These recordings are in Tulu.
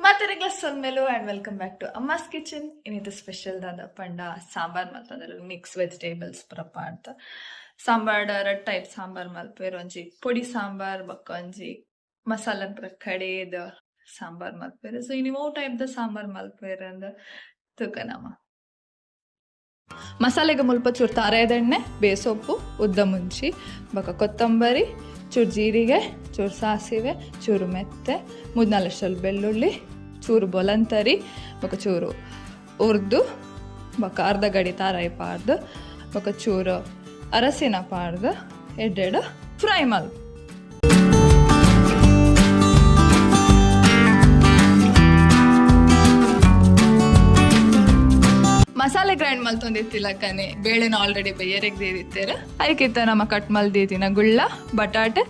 ಮಾತೆರೆಗ್ಲ ಸೊಲ್ಮೆಲು and welcome back to Amma's kitchen. ಇನ್ನಿತ special ದಾದ ಪಂಡ ಸಾಂಬಾರ್ ಮಲ್ತಂದ್ರೆ ಮಿಕ್ಸ್ ವೆಜಿಟೇಬಲ್ಸ್ ಪೂರ ಪಾಡ್ದ್ ಸಾಂಬಾರ್ಡ್ ರಡ್ಡ್ ಟೈಪ್ ಸಾಂಬಾರ್ ಮಲ್ಪುವೆರ್. ಒಂಜಿ ಪೊಡಿ ಸಾಂಬಾರ್ ಬೊಕ್ಕ ಒಂಜಿ ಮಸಾಲೆ ಪೂರ ಕಡೇದ್ ಸಾಂಬಾರ್ ಮಲ್ಪುವೆರ್. ಸೊ ಇನಿ ಒವು ಟೈಪ್ ದ ಸಾಂಬಾರ್ ಮಲ್ಪುವೆರ್ ಅಂದ್ ತೂಕ ನಮ. ಮಸಾಲೆಗ್ ಮುಲ್ಪ ಚೂರು ತಾರಾಯಿದೆಣ್ಣೆ, ಬೇಸೊಪ್ಪು, ಉದ್ದ ಮುಂಚಿ ಬೊಕ್ಕ ಕೊತ್ತಂಬರಿ, ಚೂರು ಜೀರಿಗೆ, ಚೂರು ಸಾಸಿವೆ, ಚೂರು ಮೆತ್ತೆ, ಮೂಜಿ ಬೆಳ್ಳುಳ್ಳಿ, ಚೂರು ಬೊಲಂತರಿ ಬೊಕ್ಕ ಚೂರು ಉರ್ದು ಬೊಕ್ಕ ಅರ್ಧ ಗಡಿ ತಾರಾಯಿ ಪಾಡ್ದು ಬೊಕ್ಕ ಚೂರು ಅರಸಿನ ಪಾಡ್ದು ಎಡ್ಡೆಡ್ ಫ್ರೈ ಮಲ್. ಮಸಾಲೆ ಗ್ರೈಂಡ್ ಮಲ್ತೊಂದಿತ್ತಿಲಕ್ಕನೆ ಬೇಳೆನ ಆಲ್ರೆಡಿ ಬೇಯರೆಗ್ ದೀದಿತ್ತೇರು. ಐಕಿತ್ತ ನಮ್ಮ ಕಟ್ ಮಲ್ದಿತ್ತಿನ ಗುಳ್ಳ, ಬಟಾಟೆ,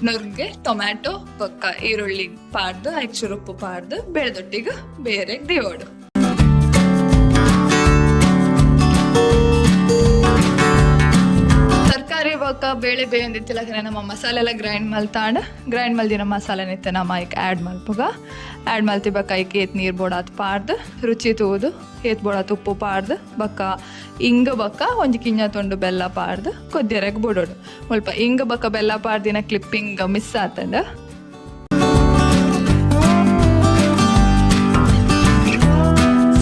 ನುರ್ಗೆ, ಟೊಮ್ಯಾಟೊ ಬೊಕ್ಕ ಈರುಳ್ಳಿ ಪಾಡ್ದು ಐಕ್ ಚೂರು ಉಪ್ಪು ಪಾಡ್ದು ಬೇಳೆದೊಟ್ಟಿಗೆ ಬೇಯರೆಗ್ ದೀವೊಡು. ತರಕಾರಿ ಬೊಕ್ಕ ಬೇಳೆ ಬೇಯೊಂದಿತ್ತಿಲಕ್ಕನೆ ನಮ್ಮ ಮಸಾಲೆ ಎಲ್ಲ ಗ್ರೈಂಡ್ ಮಲ್ತಾಂಡ್. ಗ್ರೈಂಡ್ ಮಲ್ದಿನ ಮಸಾಲೆ ನಿತ್ತೆ ನಮ್ಮ ಐಕ್ ಆ್ಯಡ್ ಮಲ್ಪುಗ. ಆ್ಯಡ್ ಮಲ್ತಿ ಬೊಕ್ಕ ಐಕ್ ಏತ್ ನೀರು ಬೋಡಾತ್ ಪಾಡ್ದು, ರುಚಿ ತೂದು ಏತ್ ಬೋಡಾತ್ ಉಪ್ಪು ಪಾಡ್ದು ಬೊಕ್ಕ ಇಂಗ್ ಬೊಕ್ಕ ಒಂಜಿ ಕಿಂಜ ತುಂಡು ಬೆಲ್ಲ ಪಾಡ್ದು ಕೊದ್ಯರೆಗ್ ಬುಡೊಡು. ಮುಲ್ಪ ಇಂಗ್ ಬೊಕ್ಕ ಬೆಲ್ಲ ಪಾಡ್ದಿನ ಕ್ಲಿಪ್ಪಿಂಗ್ ಮಿಸ್ ಆತಂಡ್.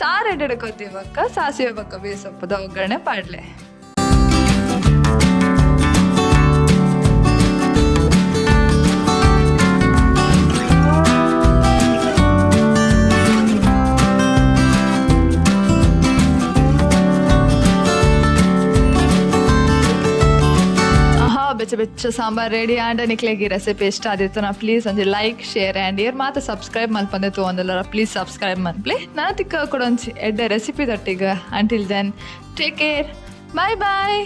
ಸಾರ್ ಎಡ್ಡೆಡ್ ಕೊದ್ದಿ ಬೊಕ್ಕ ಸಾಸಿವೆ ಬೊಕ್ಕ ಬೇಸೊಪ್ಪುದ ಒಗ್ಗರಣೆ ಪಾಡ್ಲೆ. ಆಹಾ, ಬೆಚ್ಚ ಬೆಚ್ಚ ಸಾಂಬಾರ್ ರೆಡಿ ಆಂಡ. ನಿಕ್ಲೆಗ್ ಈ ರೆಸಿಪಿ ಇಷ್ಟ ಆದಿತ್ತು ನಾ ಪ್ಲೀಸ್ ಒಂಜಿ ಲೈಕ್, ಶೇರ್ ಆ್ಯಂಡ್ ಏರ್ ಮಾತ ಸಬ್ಸ್ಕ್ರೈಬ್ ಮಲ್ಪಂದೆ ತೂವೊಂದುಲ್ಲರ ಪ್ಲೀಸ್ ಸಬ್ಸ್ಕ್ರೈಬ್ ಮನ್ಪ್ಲೆ. ನಾ ತಿಕ್ಕ ಕೂಡ ಒಂಜಿ ಎಡ್ಡೆ recipe ದೊಟ್ಟಿಗೆ. Until then, take care, bye bye.